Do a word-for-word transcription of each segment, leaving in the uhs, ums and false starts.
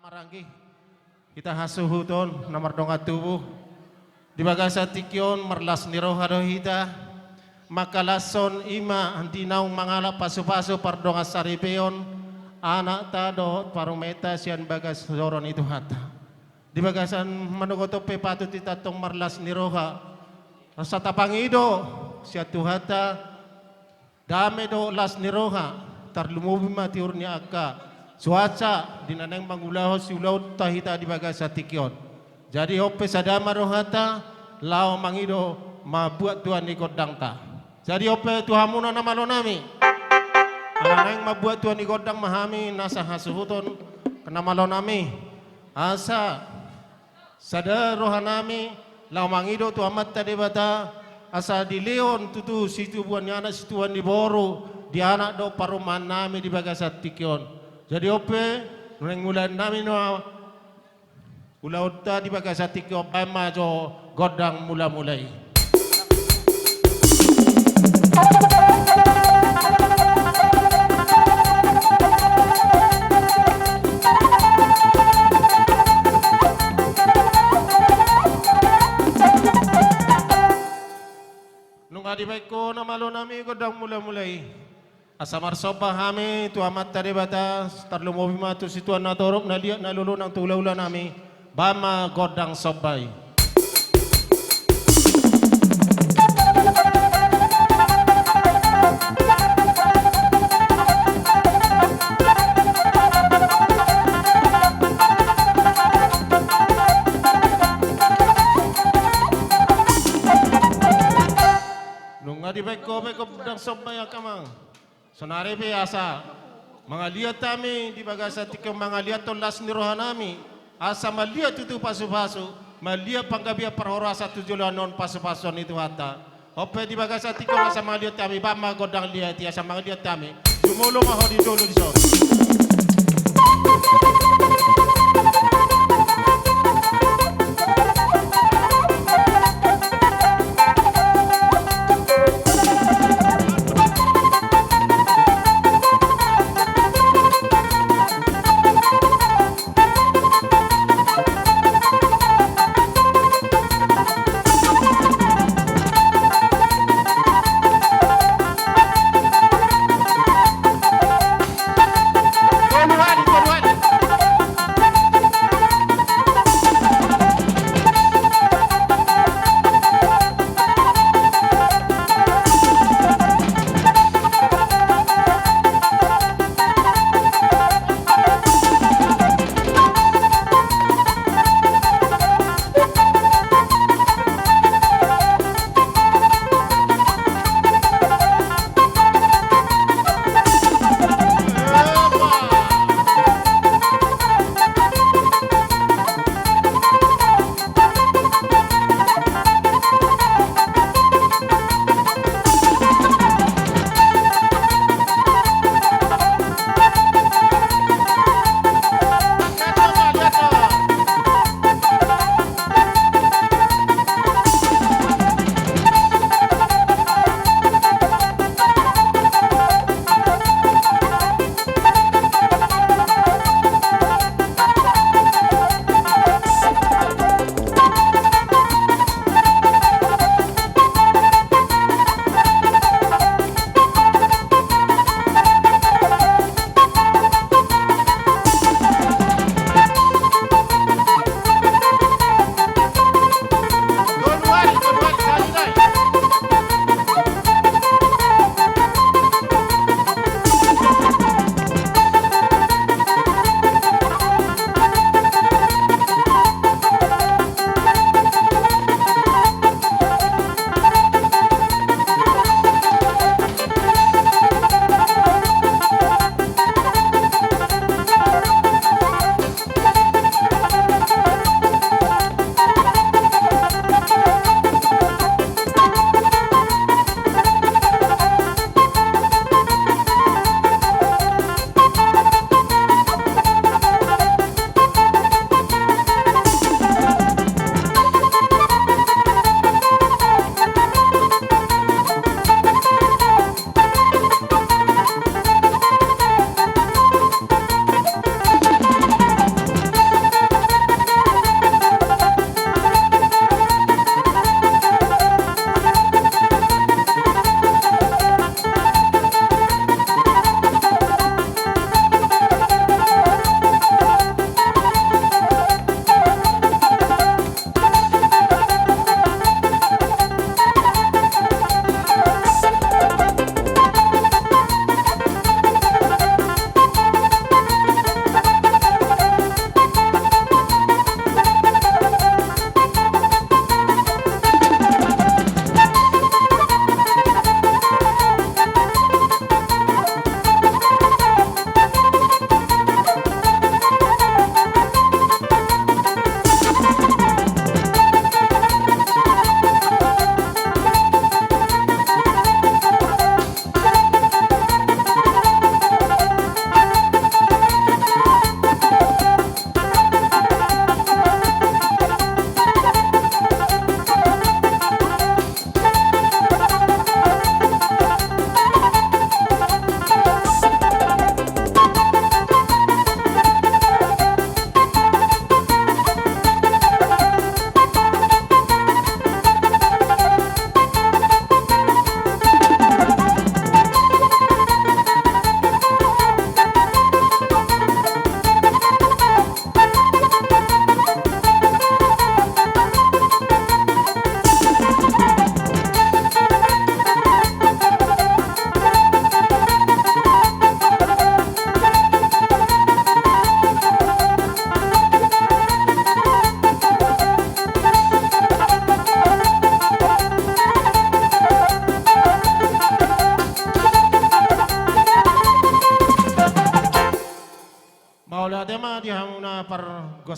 Maranggi hita hasuhuton na mardongan tubu. Di bagasan tingki on marlas ni roha do hita mangkalashon i ma di naung mangalap pasupasu pardongan saripeon anakta dohot parumaenta sian bagas joro ni Tuhanta. Di bagasan manogot on pe patut hita tong marlas ni roha asa tapangido sian Tuhanta dame dohot las ni roha, tarlumobi ma tiur ni angka suansa di na naeng mangulahon siulaonta hita di bagasan tingki on. Jadi on pe sada ma rohanta laho mangido mambuat tua ni gondangta. Jadi on pe tu hamuna na malo nami, ala naeng mambuat tua ni gondang ma hami nasa hasuhuton na malo nami, asa sada rohanami laho mangido tu Amanta Debata asa dilehon tutu situbuan ni anak situbuan ni boru di anak dohot parumaennami di bagasan tingki on. Jadi on pe, nunga mulaannami ma ulaonta di bagasan tingki on, baen ma jo gondang mulamula i. Nunga dibaen ho na malo nami gondang mulamula i. Asa marsomba hami tu Amanta Debata, tarlumobi ma tu situan na torop, na liat, na lolo nang tu hulahula nami, baen ma gondang somba i. Nunga dibaen ho pe gondang somba i angka amang. Saonari pe asa mangaliat hami di bagasan tingki on, mangaliathon las ni rohanami, asa mangaliat tutu pasupasu, mangaliat panggabean parhorasan tu joloan on, pasupasu ni Tuhanta. On pe di bagasan tingki on asa mangaliat hami, baen ma gondang liat i asa mangaliat hami. Jumolo ma ho di jolo dison.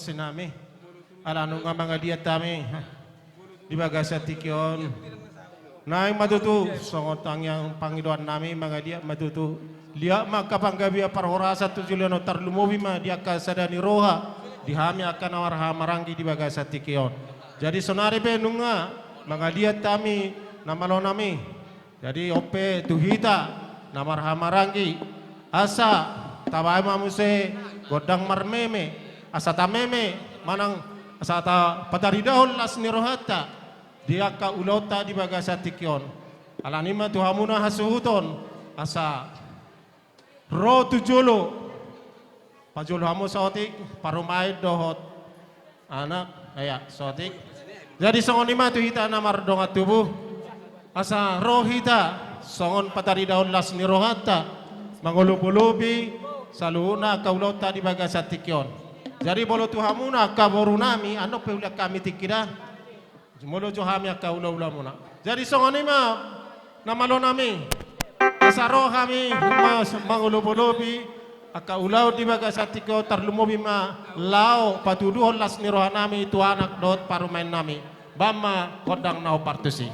sinami. Ala nunga mangaliat hami di bagasan tingki on. Naeng ma tutu songon tangiang pangidoan nami, mangaliat ma tutu. Liat ma angka panggabean parhorasan tu joloan on, tarlumobi ma di angka sada ni roha di hami angka na marhahamaranggi di bagasan tingki on. Jadi sonari pe nunga mangaliat hami na malo nami. Jadi on pe tu hita na marhahamaranggi, asa tabaen ma muse gondang marmeme, asa tameme manang asa tapataridahon las ni rohanta di angka ulaonta di bagasan tingki on. Alani ma tu hamu na hasuhuton, asa ro tu jolo, pajolo hamu saotik, parumaen dohot anak, ea, saotik. Jadi songon i ma tu hita na mardongan tubu, asa ro hita songon pataridahon las ni rohanta, mangolopolopi saluhutna angka ulaonta di bagasan tingki on. Jadi molo tu hamu na angka boru nami, annon pe hulean hami tingki da. Molo jo hami angka ulaula muna. Jadi songon i ma na malo nami. Asa ro hami ma-, mangolopolopi angka ulaon di bagasan tingki on, tarlumobi ma laho patuduhon las ni roha nami tu anak dohot parumaen nami. Baen ma gondang na hombar tusi.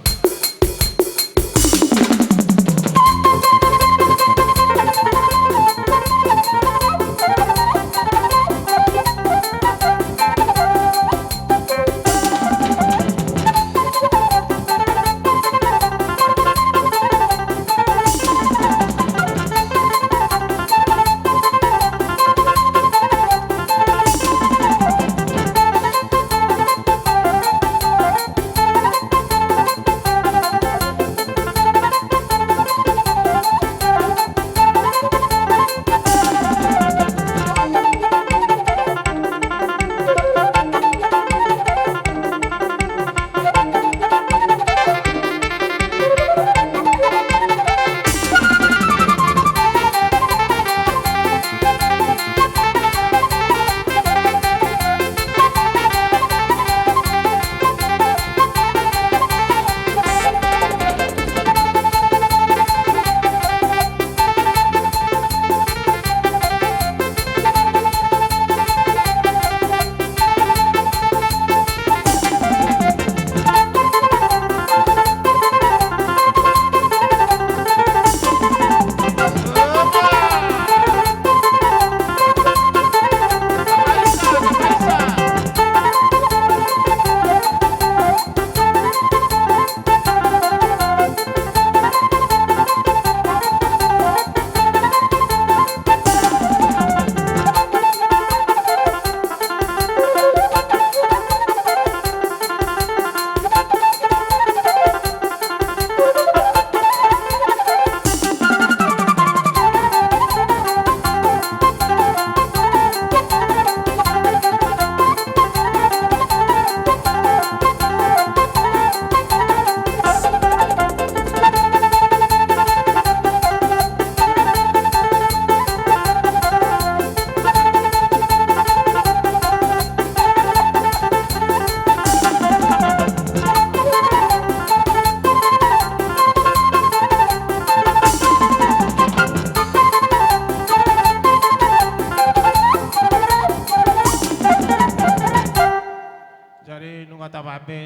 Jadi nunga tabaen be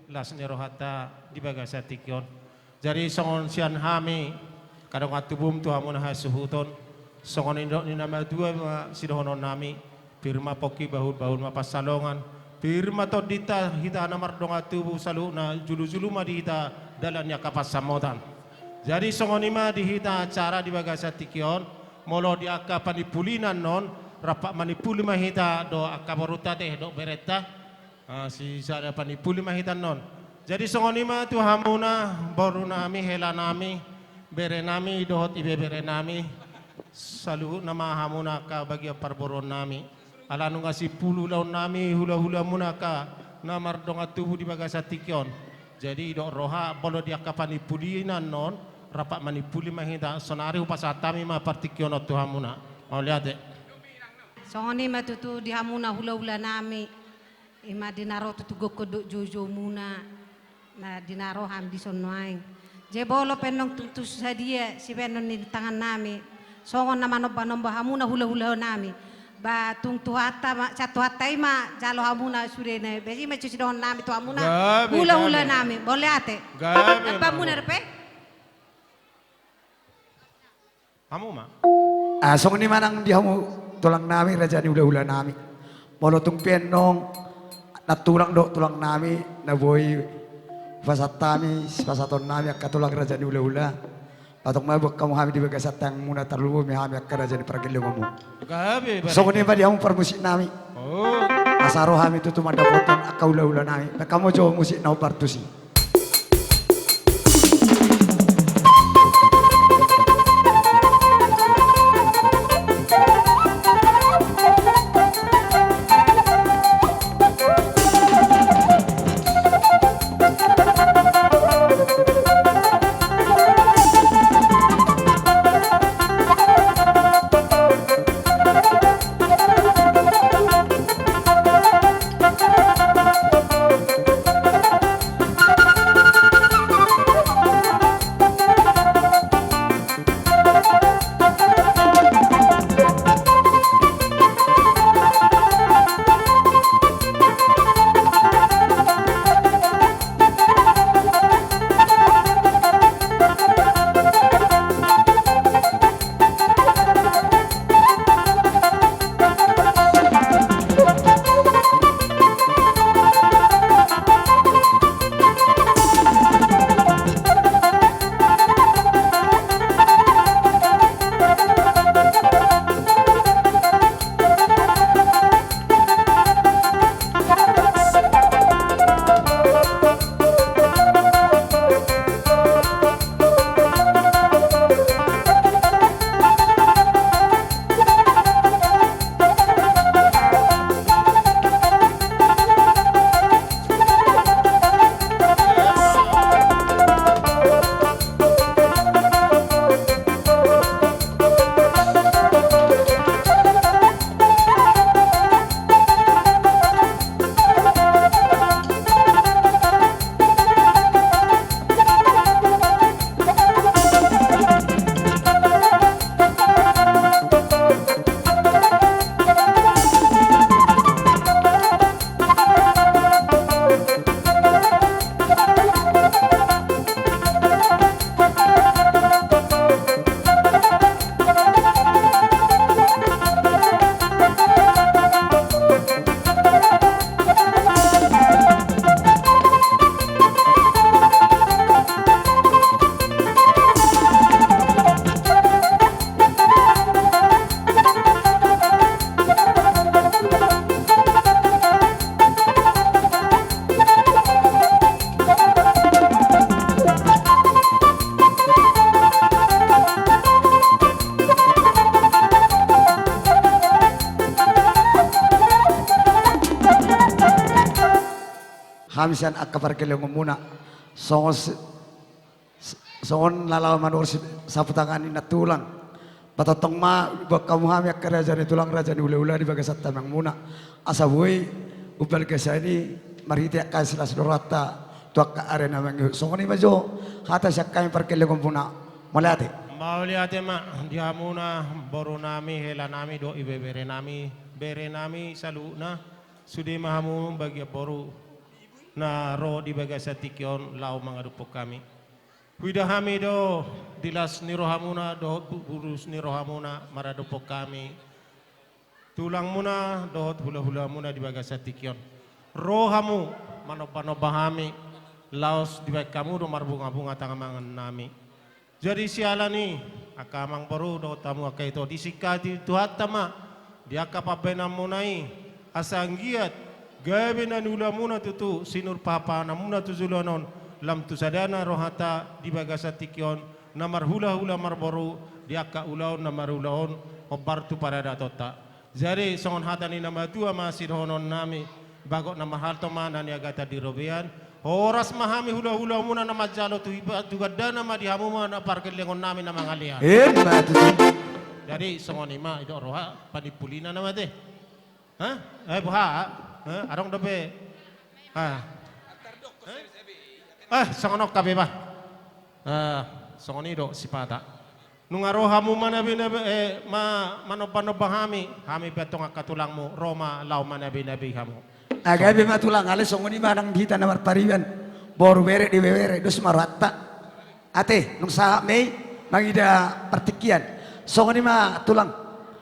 las ni rohanta di bagasan tingki on. Jadi songon sian hami angka dongan tubum tu hamu na hasuhuton, songon nidok ni na matua ma sidohonon nami, pir ma pongki, bahul bahul ma pansalongan, pir ma tondinta hita na mardongan tubu saluhutna, julu julu ma di hita dalan ni angka pansamotan. Jadi songon i ma di hita acara di bagasan tingki on, molo di angka panimpuli na annon, rap manimpuli ma hita dohot angka borunta te dohot berenta. Ah, si sada panimpuli ma hita annon. Jadi songon i ma tu hamuna boru nami, hela nami, bere nami dohot ibebere nami, saluhutna ma hamuna angka bagian parboruon nami. Ala nunga simpulu ulaon nami, hula-hula muna angka na mardongan tubu di bagasan tingki on. Jadi didok roha, molo di angka panimpuli na annon, rap manimpuli ma hita, sonari hupasahat hami ma partingkion on tu hamuna. Mauliate. Songon i ma tutu di hamuna hula-hula nami. I ma di na ro tutu gokhon dohot joujou muna, na di na ro hami dison nuaeng. Jebolo pe annon tutu sadia sibaenon ni tangan nami, songon na manomba-nomba hamuna hula-hula nami, Ba tung Tuhanta ma, sian Tuhanta i ma jalo hamuna sudena, besi ma sidohonon nami tu hamuna. Gabe, hulahula gabe. Nami, mauliate. Gabe, Apa muna mauliate. Dope? Hamu ma. Ah, songon i ma nang di hamu tulang nami, raja ni hulahula nami. Molo tung pe annon nantulang dohot tulang nami na boi pasahat hami, sipasahaton nami angka tulang raja ni hulahula. Patong ma buat hamu hami di bagasan tanganmuna, tarlumobi hami angka raja ni pargellengonmu. Gabe, Bare. Songon i ma di hamu parmusik nami. Oh. Asa ro hami tutu mandapothon angka hulahula nami. Baen hamu jo musik na hombar tusi. Hami sian angka pargellengonmuna, songon si-, S-, songon na laho manuhor si-, sapu tangan ni nantulang. Patongtong ma buat hamu hami angka raja ni tulang, raja ni hulahula di bagasan tanganmuna. Asa boi umbalga sian i marhite angka silas ni rohanta tu angka ari na mangihut. Songon i ma jo hata sian hami pargellengonmuna. Mauliate. Mauliate ma di hamuna boru nami, hela nami dohot ibebere nami, bere nami saluhutna. Sude ma hamu bagian boru na ro di bagasan tingki on laho mangadophon hami. Huida hami do di las ni rohamuna dohot bu-, bulus ni rohamuna maradophon hami. Tulangmuna dohot hulahulamuna di bagasan tingki on. Ro hamu manombanomba hami, laos dibaen hamu do marbungabunga tangan nami. Jadi siala ni i, angka amangboru dohot hamu angka ito, disingkati Tuhanta ma di angka pambahenanmuna i, asa anggiat gabe na niulamuna tutu sinur pahanpahananmuna tu joloan on, lam tu sadana rohanta di bagasan tingki on, na marhulahula marboru di angka ulaon na marula on, hombar tu paradatonta. Jadi songon hata ni na matua ma sidohonon nami, bagot na marhalto ma na niagatan di robean, horas ma hami hulahulamuna na manjalo tu iba-, tu gandana ma di hamu ma na pargellengon nami na mangalean. Emma tutu. Jadi songon i ma, i do roha panimpulina nama te. Hah? Eh, boha? Eh, adong dope. Ah. Eh? Eh, songon on hape bah. Eh, songon i do sipata. Nunga ro hamu manabi-nabi, eh, ma-, manomba-nomba hami, hami pe antong angka tulangmu, ro ma laho manabi-nabi hamu. Ah, gabe ma tulang, alai songon i ma nang di hita na marpariban, boru bere, di bebere, dos ma rohanta. Ate, nunga sahat ma i mangida partingkian. Songon i ma tulang,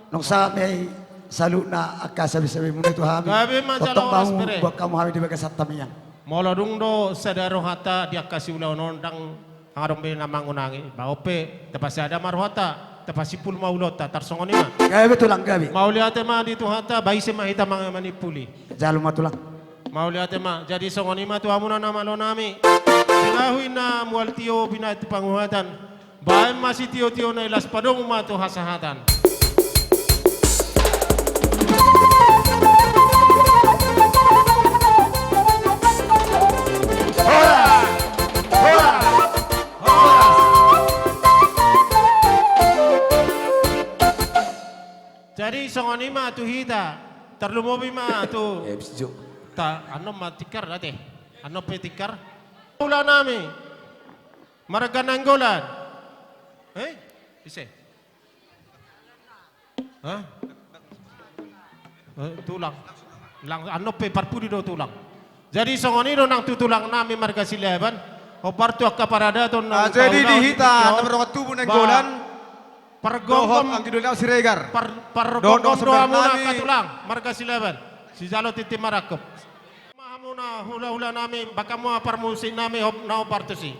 nunga sahat ma i saluhutna angka sabe-sabemuna tu hami. Gabe ma jala horas bere. Tongtong ma buat hamu hami di bagasan tangiang. Molo dung do sada rohanta di angka siulaon on, ndang adong be na mangunangi. Ba on pe, tapasada ma rohanta, tapasimpul ma ulaonta, tarsongon i ma. Gabe tulang, gabe. Mauliate ma di Tuhanta, ba ise ma hita manga manimpuli. Jalo ma tulang. Mauliate ma, jadi songon i ma tu hamuna na malo nami. Sinahui na mual tio binahen tu panguhatan. Baen ma sitio-tio na i, las padomu ma tu hasahatan. Horas! Horas! Horas! Jadi songon i ma tu hita, tarlumobi ma tu. Eh, bisa jo. Ta, annon ma tikar, ate. Annon pe tikar. Ulaon nami. Marga Nainggolan. Eh? Ise? Hah? Eh, tulang. Lang, annon pe parpudi do tulang. Jadi songon i do nang tu tulang nami marga Silaban. Hombar tu angka paradaton. Ah, jadi di hita na mardongan tubu Nainggolan. Pargomgom. Dohot anggi doli nami Siregar. Par-, pargomgom do hamuna angka tulang marga Silaban. Sijalo tintin marangkup. Ma hamuna hula-hula nami, bahen hamu ma parmusik nami, hop, na hombar tusi.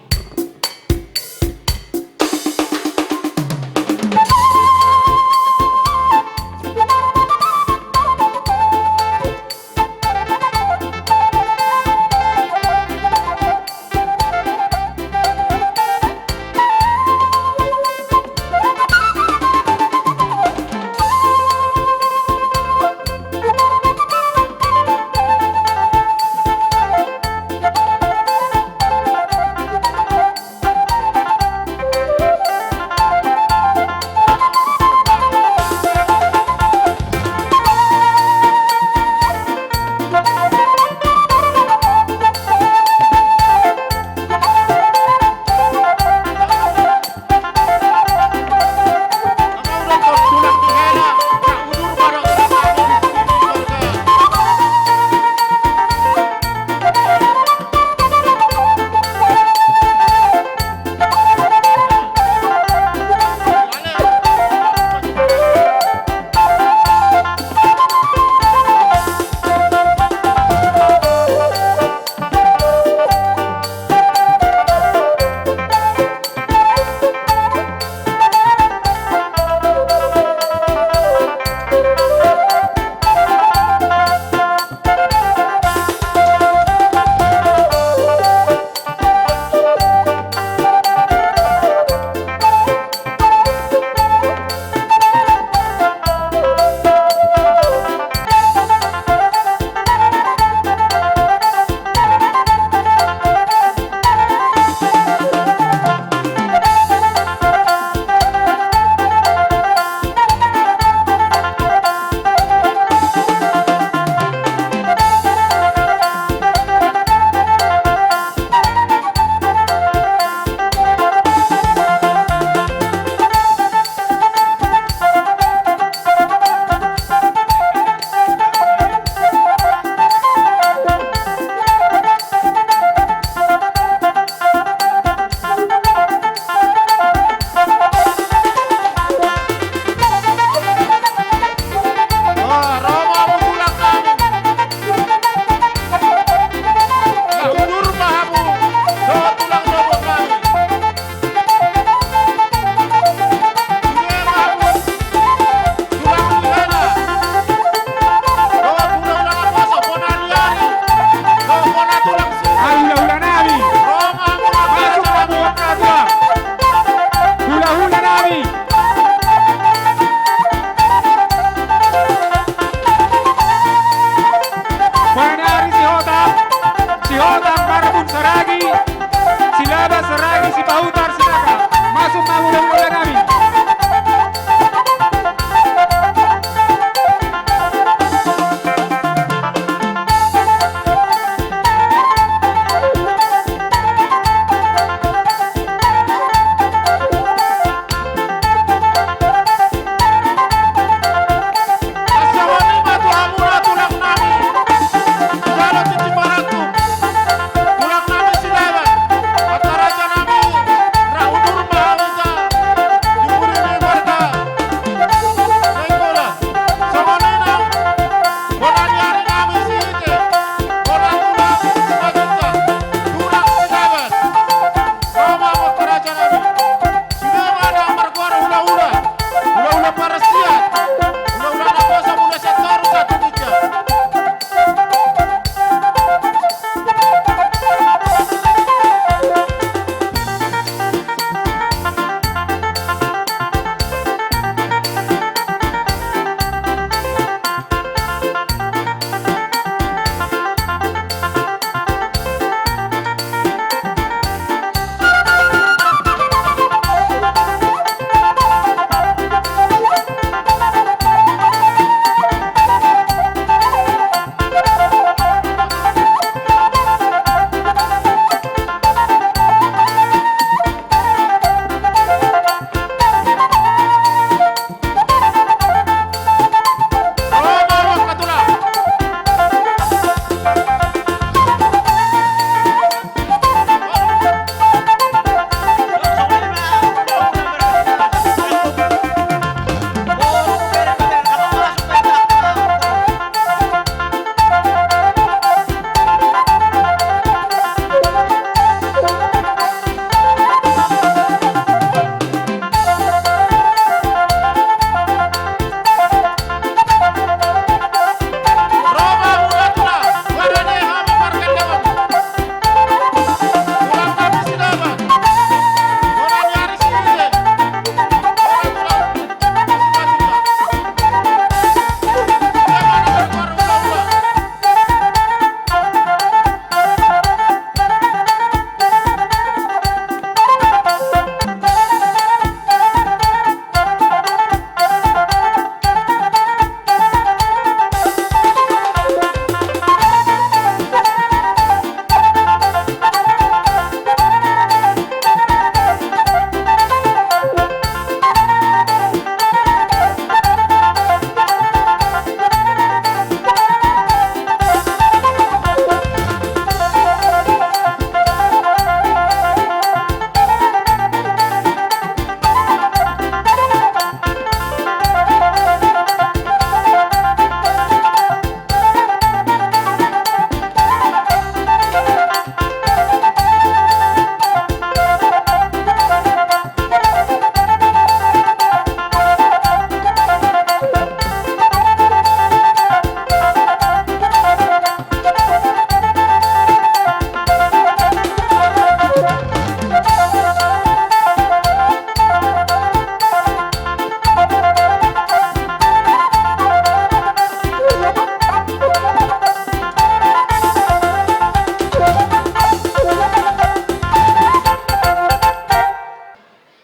Hula-hula nami. Bona ni ari Sihotang, Sihotang Marbun Saragi, Silaban Saragi, Sipahutar Sinaga. Masuk ma hula-hula nami.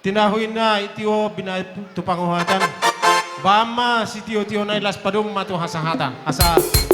Tinahu inna i tio binahen tu pangohatan. Bahen ma sitio-tio na i, las padomu ma tu hasahatan. Asa